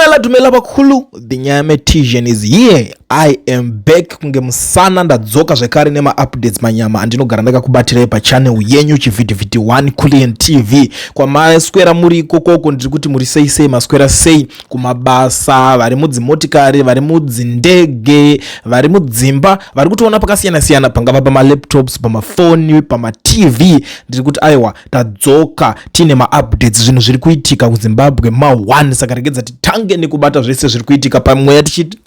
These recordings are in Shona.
Dumela dumela vakhulu, the Nyametisian is here. I am back kunge musana ndadzoka zvekare nemaupdates manyama andinogara ndakakubatirai pachannel yenyu chivhitivhiti 1 Kulian TV. Kwamaswera muri ikokoko ndiri kuti muri sei sei, maswera sei kumabasa, vari mudzimotikari, vari mudzindege, vari mudzimba, vari kutoona pakasiyana siyana, pangava pamalaptops, pamafoni, pamatv. Ndiri kuti aiwa, tadzoka tiine maupdates, zvinhu zviri kuitika kuZimbabwe ma1. Saka regedza titange nekubata zvese zviri kuitika pamweya tichiti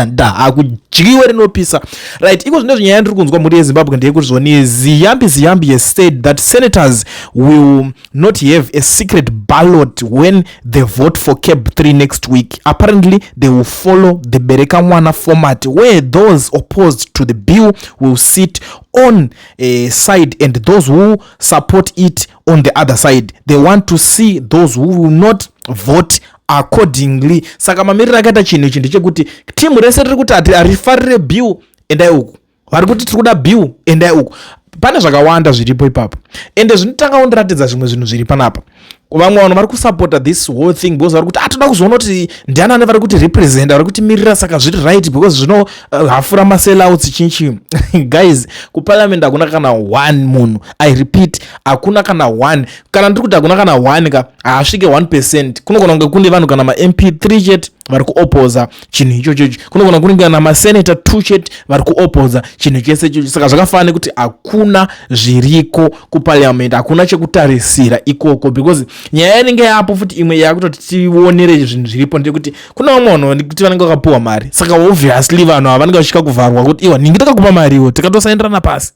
da hakudyiwe rinopisa. Right, iko zvino zvinyaya ndiri kunzwa, mhuri yeZimbabwe, ndeyekuti zvoni Ziyambi Ziyambi has said that senators will not have a secret ballot when they vote for CAB 3 next week. Apparently they will follow the bereka mwana format, where those opposed to the bill will sit on a side and those who support it on the other side. They want to see those who will not vote accordingly. Saka mamiriro akaita chinhu ichi ndechekuti timu rese riri kuti harifarire bill, endai uku; vari kuti tiri kuda bill, endai uku. Pane zvakawanda zviripo ipapo, ende zvinotanga kundiratidza zvimwe zvinhu zviri panapa. Vamwe vanhu vari kusapota this whole thing because vari kuti atoda kuzoona kuti ndianani vari kuti representa, vari kutimirira. Saka zviri right because zvino hafura masellouts chinchi. Guys, kuparliament hakuna kana one munhu, I repeat, hakuna kana one. Kana ndiri kuti hakuna kana one ka, haasvike 1%. Kunogona kunge kune vanhu kana maMP 3 chete vari kuopoza chinhu ichochocho, kunogona kunge kana masenator 2 chete vari kuopoza chinhu chese ichocho. Saka zvakafanana nekuti hakuna zviriko kuparliament, hakuna chekutarisira ikoko, because nyaya inenge yapo futi imwe yakutoti tionere zvinhu zviripo ndekuti kuna vamwe vanhu kuti vanenge vakapuwa mari. Saka obviously vanhu ava vanenge vachisvika kuvharwa kuti iwa ningi takakupa mariwo, tikatosaindirana pasi,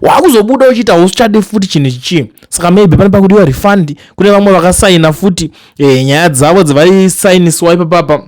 wakuzobuda uchiita hausichadi futi chinhu chichi. Saka maybe pane pakudiwa refund kune vamwe vakasaina futi nyaya dzavo dzavaisainiswa ipapapa.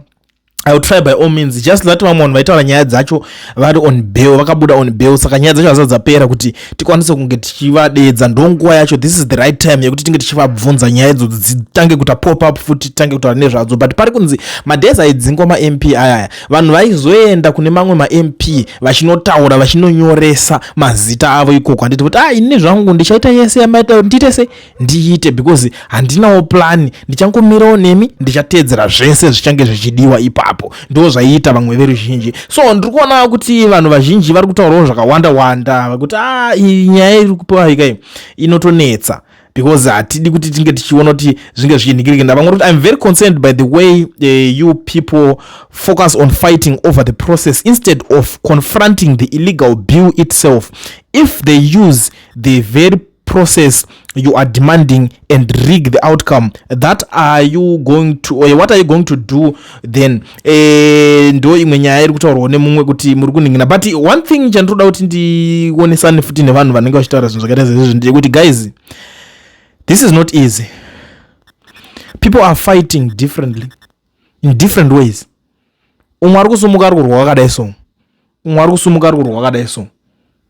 I will try by all means, just that vamwe vanhu vaitaura nyaya dzacho vari on bail, vakabuda on bail, saka nyaya dzacho hazisati dzapera kuti tikwanise kunge tichivadedza. Ndonguva yacho, this is the right time yekuti tinge tichivabvunza nyaya idzodzo, dzitange kuita pop up futi, titange kutaura nezvadzo. But pari kunzi madays aidzingwa maMP ayaya, vanhu vaizoenda kune mamwe maMP vachinotaura, vachinonyoresa mazita avo ikoko, handiti, kuti ah, ini zvangu ndichaita yese yamaita, ndiite se ndiite, because handinawo plan, ndichangomirawo nemi, ndichateedzera zvese zvichange zvichidiwa ipapo. Ndo zvaiita vamwe veruzhinji. So ndiri kuona kuti vanhu vazhinji vari kutaurawo zvakawanda wanda kuti a ah, iyi nyaya iri kupiwa ikai inotonetsa, because hatidi kuti tinge tichiona kuti zvinge zvichinhingirikenda. Vamwe kuti, "I'm very concerned by the way you people focus on fighting over the process instead of confronting the illegal bill itself. If they use the very process you are demanding and rig the outcome, that are you going to or what are you going to do then?" Ndo imwe nyaya iri kutaurwawo nemumwe kuti muri kuningina. But one thing chandinoda kuti ndionesane futi nevanhu vanenge vachitaura zvinhu zvakaita seizvozvo ndeyekuti, guys, this is not easy. People are fighting differently in different ways. Umwe ari kusumuka ari kurwa wakadai so, umwe ari kusumuka ari kurwa wakadai so.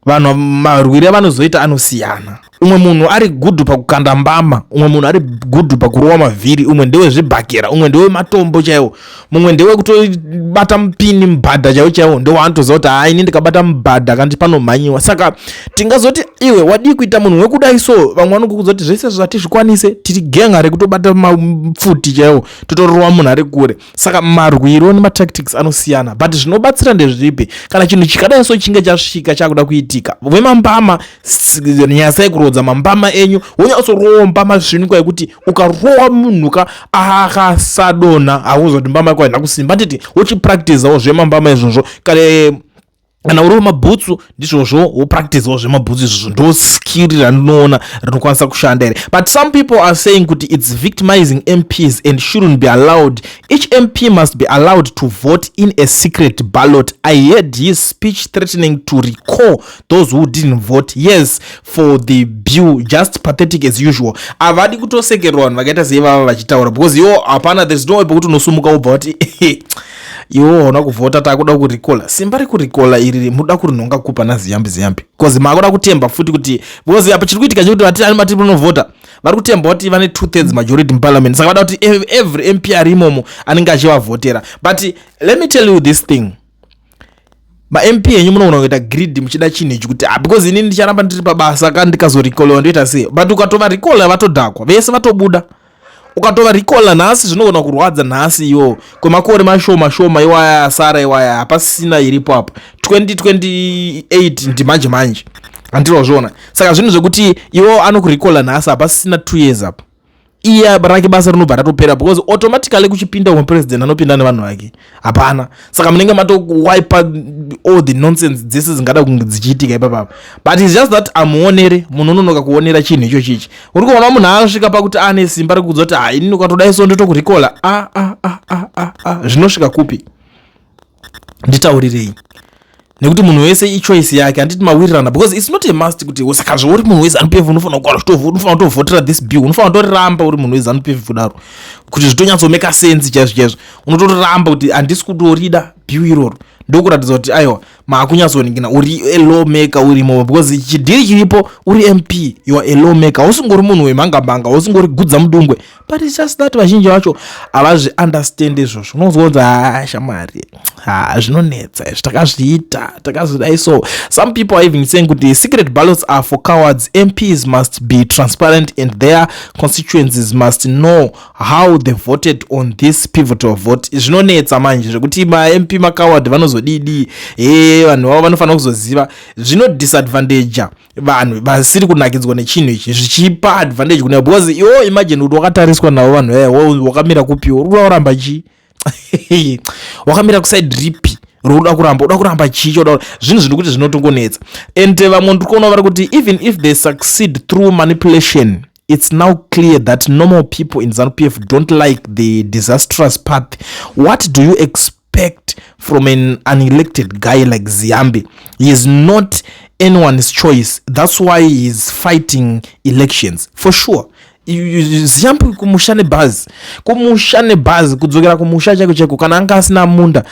Vanhu marwiri avanozoita anosiyana. Umwe munhu ari good pakukanda mbama, umwe munhu ari good pakurova mavhiri, umwe ndewezvibhakera, umwe ndewematombo chaiwo, mumwe ndewekutobata mupini, mubhadha chaiwo chaiwo, ndowaanotoziva kuti hai, ini ndikabata mubhadha kandi panomhanyiwa. Saka tingazoti iwe wadii kuita munhu wekudai so? Vamwe vanokukudza kuti zvese zvatizvikwanise, tiri genga rekutobata mapfuti chaiwo, totorova munhu ari kure. Saka marwiro nematactics anosiyana, but zvinobatsira ndezvipi? Kana chinhu chikadai so chinge chasvika chakuda kuitika, vemambama, nyasai kurodza mambama enyu, wonyatsorowa mbama zvinikwa yekuti ukarowa munhu ka akasadonha, hauzoti mbama yako haina kusimba, nditi wochipractisawo zvemambama izvozvo. Kare kana uri wemabhutsu, ndizvozvo, wopractisawo zvemabhutsu izvozvo. Ndo skill randinoona rinokwanisa kushanda here. But some people are saying kuti it's victimizing MPs and shouldn't be allowed. Each MP must be allowed to vote in a secret ballot. I heard his speech threatening to recall those who didn't vote yes for the bill. Just pathetic as usual. Havadi kutosekerwa vanhu vakaita seivava vachitaura, because iwo hapana, there's no way pekuti unosumuka wobva wati iwo hauna kuvhota, takuda kurikola. Simba rekurikola iri muda kurinhonga kupa naZiyambi Ziyambi? Because makuda kutemba futi kuti, because apa chiri kuitika chekuti vati ani mati munovhota, vari kutemba kuti vane 2/3 majority muparliament, saka vada kuti every MP ari imomo anenge achivavhotera. But let me tell you this thing, maMP enyu munogona kuita greed muchida chinhu ichi kuti ah, because inini ndicharamba ndiri pabasa ka, ndikazorikolewa ndoita sei? But ukatova rikola, vatodhakwa vese, vatobuda. Ukatova recalla nhasi, zvinogona kurwadza nhasi iwo kwemakore mashoma shoma iwaya asara iwaya, hapasina iripo apo. 2028 ndimanje manje, handirozviona. Saka zvinhu zvekuti iwo anokurecalla nhasi, hapasina 2 years apo, iye rake basa rinobva ratopera, because automatically kuchipinda umwe president anopinda nevanhu vake, hapana. Saka munenge matowipa all the nonsense dzese dzingada kunge dzichiitika ipapapa. But it's just that amuonere, munhu unonoka kuonera chinhu icho chichi. Uri kuona munhu asvika pakuti ane simba rekuudza kuti, "Ha, inini ukatodai so ndotokurecalla." A a a a a a, zvinosvika kupi? Nditaurirei, nekuti munhu wese ichoice yake, handiti mawirirana? Because it's not a must kuti saka zvauri munhu weZANU PF unofanira kugara unofanira kutovhotera this bill. Unofanira kutoriramba uri munhu weZANU PF kudaro, kuti zvitonyatsomeka sense chaizvo chaizvo. Unotoriramba kuti handisi kutorida bill iroro, ndokuratidza kuti aiwa, maakunyatsoningina uri a lawmaker urimo, because chideal chiripo, uri MP, you are a lawmaker, hausingori munhu wemhangambanga, hausingori gudza mudungwe. But it's just that vazhinji vacho havazviunderstand izvozvo. Unonzwa kunzi, "Ha, shamwari, ha, zvinonetsa izvi, takazviita, takazvidai." So some people are even saying kuti secret ballots are for cowards. MPs must be transparent and their constituencies must know how they voted on this pivotal vote. Zvinonetsa manje zvekuti maMP macoward vanozodidi. E, vanhu vavo vanofanira kuzoziva. Zvinodisadvantaja vanhu vasiri kunakidzwa nechinhu ichi, zvichipa advantage kune, because iwo imagine kuti wakatariswa navo vanhu vaya, wakamira kupiwo, uri kuda kuramba chii? Wakamira kuside ripi rokuda kuramba? Uda kuramba chii choda? Zvinhu zviri kuti zvinotongonetsa. And vamwe ndiri kuona vari kuti even if they succeed through manipulation, it's now clear that normal people in ZANU PF don't like the disastrous path. What do you expect from an unelected guy like Ziyambi? He is not anyone's choice. That's why he is fighting elections for sure. Ziyambi kumusha nebhazi, kumusha nebhazi, kudzokera kumusha chaiko chaiko. Kana anga asina munda,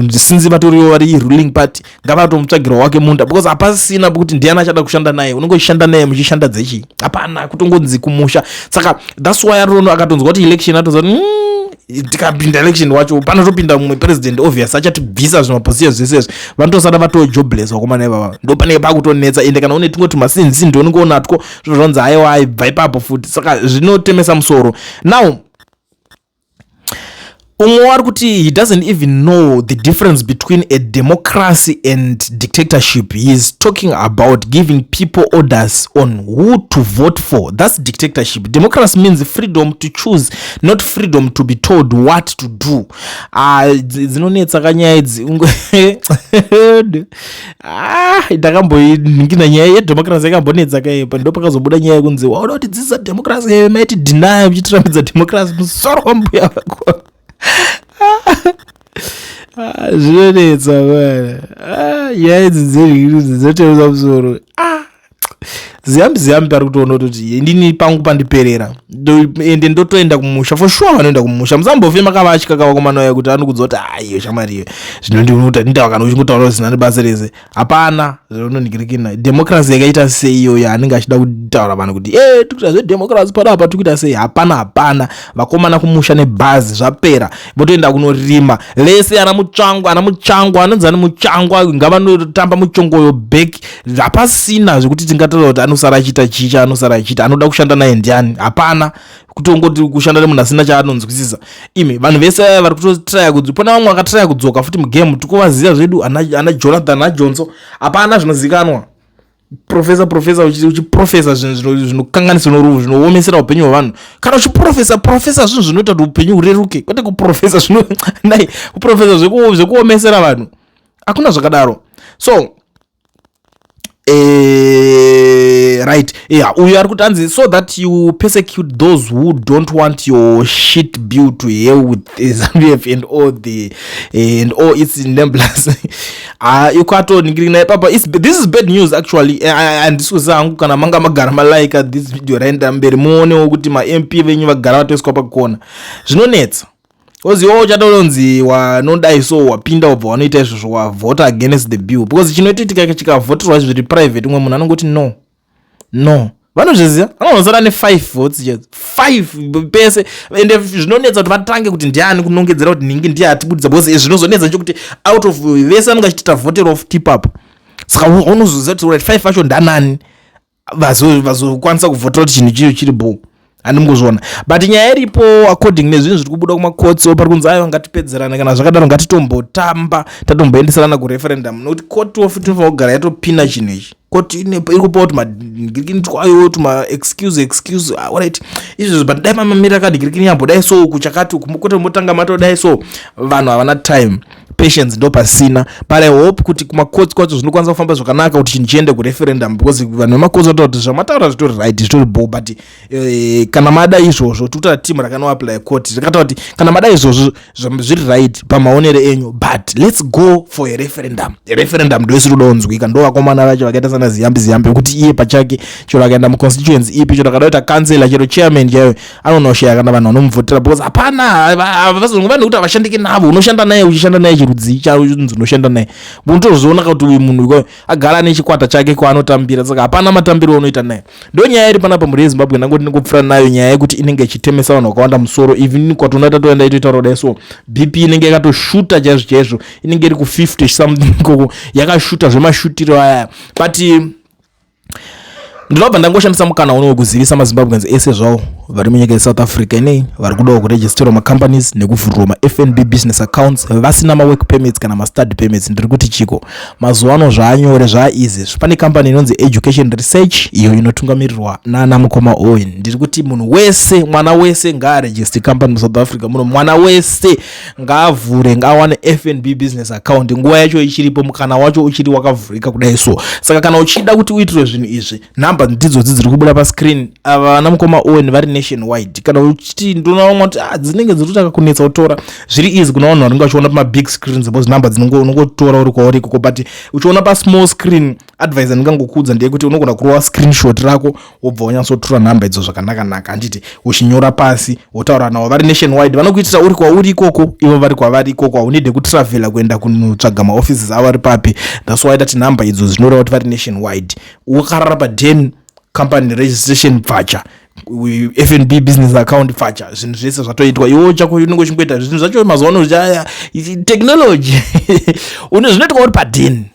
sinzi vatoriwo vari ruling party, ngavatomutsvagirwa wake munda, because hapasina kuti ndiani achada kushanda naye. Unenge uchishanda naye muchishanda dzechii? Hapana, kutongonzi kumusha. Saka that's why arono akatonzwa kuti election, atonzwa kuti tikapinda election wacho panotopinda mumwe president, obvious achatibvisa zvimaposition zvese izvi, vanotosara vatojobless vakomana ivava. Ndo panenge pakutonetsa. Ende kana une tumwe tumasinzi unenge unatwo, zvo zvanzi aiwa, aibva ipapo futi. Saka zvinotemesa musoro. Now umwe wari kuti he doesn't even know the difference between a democracy and dictatorship. He is talking about giving people orders on who to vote for. That's dictatorship. Democracy means freedom to choose, not freedom to be told what to do. Ah, dzinonetsa kanyaya idzi. Ah, ndakamboiningina nyaya yedemocracy, yakambonetsa kaipa. Ndo pakazobuda nyaya yekunzi waoda kuti dzidzisa democracy, maiti deny muchitirambidza democracy, musoro wambuya vako. Ah, zvinonetsa bana. Ah, nyaya idzi dzinotevesa musoro. Ah, Ziyambi Ziyambi ari kutoona kuti ndini pangu pandiperera, ende ndotoenda kumusha for sure. Vanoenda kumusha, musambofe makavatya kavakomana vaya kuti anokudza kuti aiyo shamwari iyo zvinondinoita ndindawa. Kana uchingotaura zvisina nebasa rese, hapana zvinonhingirikina. Democracy yakaita sei iyoyo anenge achida kutaura vanhu kuti e tikuita zvedemocracy panapa, tikuita sei? Hapana, hapana. Vakomana kumusha nebhazi, zvapera, votoenda kunorima lese. Ana Mutsvangwa, ana Mutsvangwa, anonzi ani Mutsvangwa, ngavanotamba muchongoyo back. Hapasina zvekuti tingataura kuti anosara achiita chii chaanosara achiita. Anoda kushanda naye ndiani? Hapana. Kutongoti kushanda nemunhu asina chaanonzwisisa. Imi vanhu vese vaya vari kutotraya kudzi, pana vamwe vakatraya kudzoka futi mugame, tikuvaziva zvedu, ana Jonathan, ana Johnson, hapana zvinozikanwa. Professor, professor, uchiprofesa zvinhu zvinokanganisa, zvinoomesera upenyu hwevanhu. Kana uchiprofesa, profesa zvinhu zvinoita kuti upenyu hureruke, kwete kuprofesa zvino nai kuprofesa zvekuomesera vanhu. Hakuna zvakadaro. So right, yeah, uyu ari kuti anzi so that you persecute those who don't want your shit bill, to hell with ZANU PF and all its enablers. Ukatoningirina ipapa, this is bad news actually. Handisi kuziva hangu kana manga magara malika this video, raenda mberi muonewo kuti maMP venyu vagara vatoiswa pakona. Zvinonetsa, because iwo uchatonzi wanodai so wapinda, wabva wanoita izvozvo, wavhota against the bill, because chinotoitika, chikavhoterwa zviri private, umwe munhu anongoti no, no. Vanozviziva, anozosara ne5 votes chete, 5 pese. Ende zvinonetsa kuti vatange kuti ndiani kunongedzera kuti nhingi ndiye atibudisa, because zvinozonetsa nchekuti out of vese vanenge vachiti tavhotera tip up, saka unozoziva kuti right, 5 acho ndanani vazokwanisa kuvhotera kuti chinhu chicho chiri bho. Handimukuzviona, but nyaya iripo, according nezvinhu zviri kubuda kumakotsi, pari kunzi aiwa, ngatipedzerane. Kana zvakadaro, ngatitombotamba tatomboendeserana kureferendum, nokuti court of inofanira kugara yatopina chinhu ichi. Court iri kupa kuti magirikini twayo tuma excuse excuse. Ah, alright, izvozvo, but dai mamamiri akati girikini yambodai so kuchakati kwete motanga matodai so. Vanhu havana time, patience ndo pasina. But I hope kuti kumakotsi kwacho zvinokwanisa kufamba zvakanaka, kuti chinhu chiende kureferendum, because vanhu vemakotsi vataura kuti zvamataura zvitori right, zvitori bo, but kana mada izvozvo, tikutaura team rakanoapply court rikataura kuti kana mada izvozvo zviri right pamaonero enyu, but let's go for a referendum. Referendum ndo isiri kuda kunzwika. Ndo vakomana vacho vakaita sana Ziyambi Ziyambi, wekuti iye pachake chero akaenda muconstituency ipi, chero akada kuita kansela, chero chairman chaiyo, anonoshaya kana vanhu vanomuvhotera, because hapana vanhu nekuti havashandiki navo. Unoshanda naye, uchishanda naye chirudzii chaunzi unoshanda naye? Unotozoona kuti uyu munhu agara nechikwata chake kwaanotambira, saka hapana matambiro aunoita naye. Ndo nyaya iri panapa, mhuri yeZimbabwe. Ndangoti ndingopfuura nayo nyaya yekuti inenge ichitemesa vanhu vakawanda musoro. Even kwatona tatoenda itoitaura kudai so, BP inenge yakatoshuta chaizvo chaizvo, inenge iri ku50 something ikoko, yakashuta zvemashutiro aya. But ndinobva ndangoshandisa mukana uno wekuzivisa maZimbabweans ese zvavo vari munyika yeSouth Africa inei, vari kudawo kuregisterwa macompanies nekuvhurirwa maFNB business accounts, vasina mawork permits kana mastudy permits. Ndiri kuti chiko, mazuva ano zvaanyore, zvaaeasy. Pane kambani inonzi Education Research, iyo inotungamirirwa nana mukoma Owen. Ndiri kuti munhu wese, mwana wese ngaaregister company muSouth Africa muno. Mwana wese ngaavhure, ngaawane FNB business account. Nguva yacho ichiripo, mukana wacho uchiri wakavhurika kudai so. Saka kana uchida kuti uitirwe zvinhu izvi, nhamba ndidzodzi dziri kubuda pascreen. Ava vana mukoma Owen vari nationwide. Kana uchiti ndonaumwa kuti ah, dzinenge dziri kutanga kunetsa kutora, zviri easy kuna vanhu vanenge vachiona pamabig screens, because nhamba unongotora uri kwauri ikoko. But uchiona pasmall screen, advice andingangokuudza ndeyekuti unogona kurova screenshot rako, wobva wanyatsotora nhamba idzo zvakanaka-naka, handiti? Uchinyora pasi, wotaura navo. Vari nationwide, vanokuitira uri kwauri ikoko, ivo vari kwavari ikoko. Haunide kutravhela kuenda kunotsvaga maoffices avo ari papi. That's why tati nhamba idzo dzinoreva kuti vari nationwide. Wakarara paden, company registration pfacha, FNB business account pfacha, zvinhu zvese zvatoitwa. Iwo chako unenge uchingoita zvinhu zvacho. Mazuva ano technology une zvinoitwa uri paden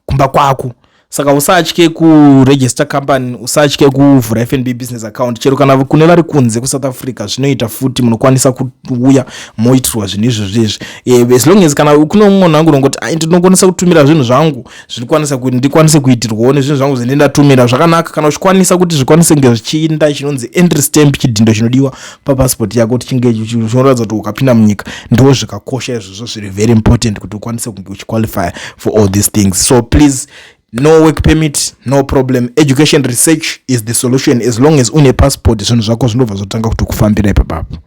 kumba kwako. Saka usatye kuregister company, usatye kuvhura FNB business account. Chero kana kune vari kunze kuSouth Africa, zvinoita futi, munokwanisa kuuya moitirwa zvinhu izvozvo izvi, as long as kana kune mumwe munhu angu unongoti, "Ndinokwanisa kutumira zvinhu zvangu, zvinokwanisa kuti ndikwanise kuitirwawo nezvinhu zvangu zvendindatumira zvakanaka." Kana uchikwanisa kuti zvikwanise kunge zvichiinda chinonzi entry stamp, chidhindo chinodiwa papassport yako kuti chinge chinoratidza kuti ukapinda munyika, ndo zvakakosha izvozvo, zviri very important kuti ukwanise kunge uchiqualify for all these things. So please, no work permit, no problem. Education Research is the solution. As long as une passport, zvinhu zvako zvinobva zvotanga kuti kufambira ipapapo.